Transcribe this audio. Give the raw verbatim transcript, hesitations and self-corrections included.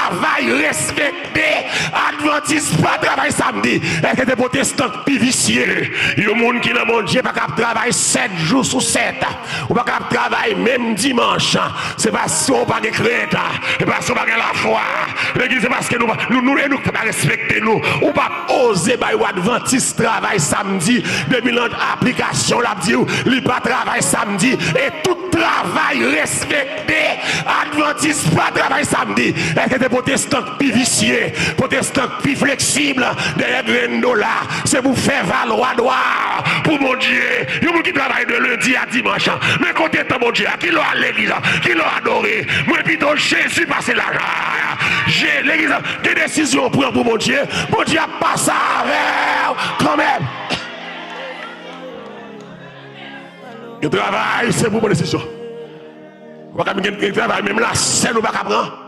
travay respekte. Advantis pa travay samdi. Èske se pwotestan k pi visye? Yon moun ki nan Bondye pa kab travay sèt jou sou sèt. Ou pa kab travay menm dimanch. Se paske w pa gen krent. Se paske w pa gen lafwa. Legliz, se paske nou, nou, nou, e nou k pa respekte nou. Ou pa oze bay yon advantis travay samdi. Depi nan aplikasyon, l ap di w li pa travay samdi. E tout travay respekte. Advantis pa travay samdi. Èske se pwotestan k pi visye, pwotestan k pi fleksib dèyè grenn dola? Se pou fè valwa dwa pou Bondye. Yon moun ki travay de lendi a dimanch, men kote tan Bondye a? Kilè w al legliz? Kilè w adore? Mwen pito Jezi pase lajan. Je, legliz, gen desizyon w pran pou Bondye, Bondye ap pase avè w kanmenm. Gen travay, se pou pran desizyon. Ou pa ka gen, gen travay, menm lasèn ou pa ka pran.